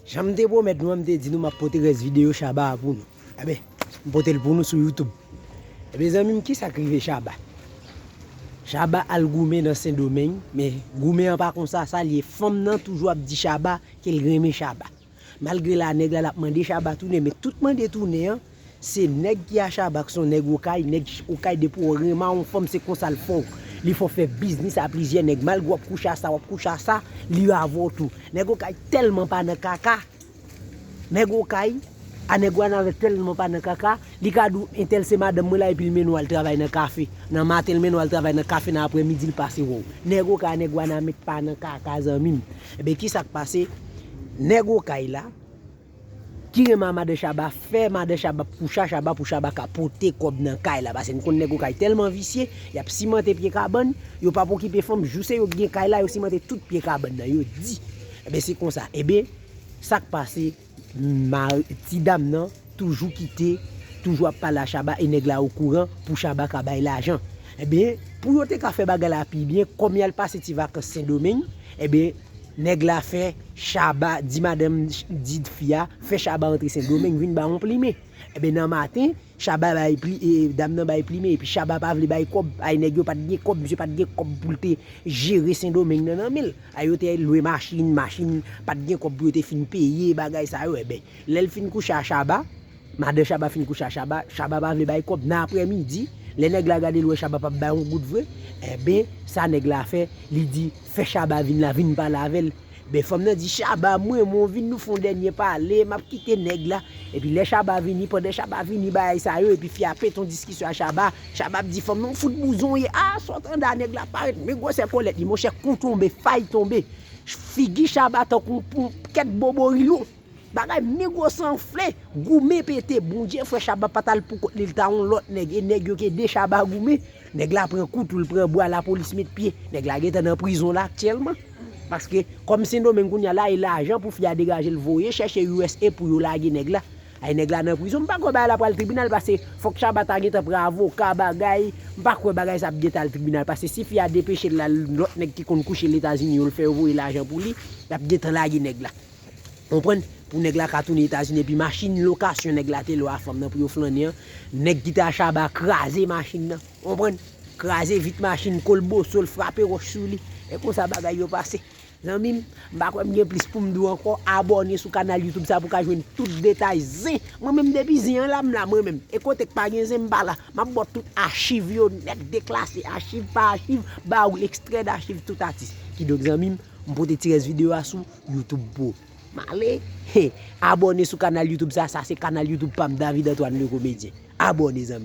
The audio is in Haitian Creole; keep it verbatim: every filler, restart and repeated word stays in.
Jan m te pwomèt nou an, m te di nou m ap pote rès videyo Shabba a pou nou. Enben, m pote l pou nou sou YouTube. Enben, zanmi m, kisa k rive Shabba? Shabba al goumen nan Sendomeng, men goumen an pa konsa sa l ye. Fanm nan toujou ap di Shabba ke l renmen Shabba. Malgre la, nèg la, l ap mande Shabba tounen, men tout mande tounen an, se nèg ki a Shabba, ki se yon nèg Okay, nèg Okay depi w renmen yon fanm, se konsa l fè w. Li fè w fè biznis a plizyè nèg. Malgre w ap kouche a sa, w ap kouche a sa, li avè w tou. Nèg Okay tèlman pa nan kaka. Nèg Okay, a nèg Wanament tèlman pa nan kaka, li ka di w, entèl se madanm mwen la, epi l mennen w al travay nan kafe. Nan maten, l mennen w al travay nan kafe, nan aprèmidi, l pase wè w. Nèg Okay a nèg Wanament pa nan kaka, zanmi m. Enben, kisa k pase? Nèg Okay la, ki renmen a madan Shabba, fè madan Shabba kouche a Shabba pou Shabba ka pote kòb nan kay la. Paske n konn nèg Okay tèlman visye, y ap simante pye kabann, yo p ap okipe fanm, jou se yo k gen kay la, yo simante tout pye kabann nan, yo di. Enben, se konsa. Enben, sa k pase, mari, ti dam nan toujou kite, toujou ap pale a Shabba e nèg la okouran pou Shabba ka bay lajan. Enben, pou yo te ka fè bagay la pi byen, kòm y al pase ti vakans Sendomeng, enben, nèg la fè Shabba, di madanm, di fi a, fè Shabba antre Sendomeng, vin ba yon plimen. Enben, nan maten, Shabba bay pli, e, dam nan bay plimen, epi Shabba pa vle bay kòb. Ay, nèg yo pa t gen kòb, misye pa t gen kòb pou l te jere Sendomeng nan nan men l. Ay, yo te lwe machin, machin pa t gen kòb pou yo te fin peye, bagay sa yo. Enben, lè l fin kouche a Shabba, madan Shabba fin kouche a Shabba, Shabba pa vle bay kòb. Nan aprèmidi, lè nèg la gade l wè Shabba p ap bay yon goud vre, enben, sa nèg la fè, li di, fè Shabba vin la, vin pale avè l. Ben, fanm nan di, Shabba, mwen, mwen vin nou fè yon dènye pale, m ap kite nèg la. Epi lè Shabba vini, pandan Shabba vini, bagay sa yo, epi fi a pete yon diskisyon a Shabba. Shabba ap di fanm nan, ou fout bouzon w ye. A, sa w tande a, nèg la parèt, men gwosè kòlèt li, monchè, kou tonbe, fay tonbe. Figi Shabba tankou yon kèk boborilon. Bagay men gwo san anfle, goumen pete. Bondye fè Shabba pa t al pou kont li, l ta yon lòt nèg. E nèg yo k ede Shabba goumen. Nèg la pran kouto, l pran bwa, lapolis met pye. Nèg la gentan nan prizon la aktyèlman. Paske, kòm Sendomeng kounye a la, e lajan pou fi a degaje l voye chèche U S A pou yo lage nèg la. Ay, nèg la nan prizon, m pa kwè bagay la pral tribinal, paske fòk Shabba ta gentan pran avoka, bagay, m pa kwè bagay sa ap gentan al tribinal, paske si fi a depeche l la, lòt nèg ki konn kouche Letazini yo, l fè yo voye lajan pou li, y ap gentan lage nèg la. Konprann? Pou nèg la ka tounen Etazini, epi machin lokasyon nèg la te lwe a fanm nan pou yo flannen an, nèg ki te a Shabba kraze machin nan. Konprann? Kraze vit machin, kolboso l, frape wòch sou li. E konsa bagay yo pase. Zanmi m, m pa kwè m gen plis pou m di w ankò. Abòne sou kanal YouTube sa pou w ka jwenn tout detay zen. Mwen menm depi zen an la, m la mwen menm. E kote k pa gen zen, m pa la. M ap ba w tout achiv yo nèt deklase, achiv pa achiv, ba w ekstrè dachiv tout atis. Kidonk zanmi m, m pote ti rès videyo a sou YouTube pou ou. M ale, he, abòne sou kanal YouTube sa, sa se kanal YouTube pa m, David Antoine le Comédien. Abòne, zanmi m.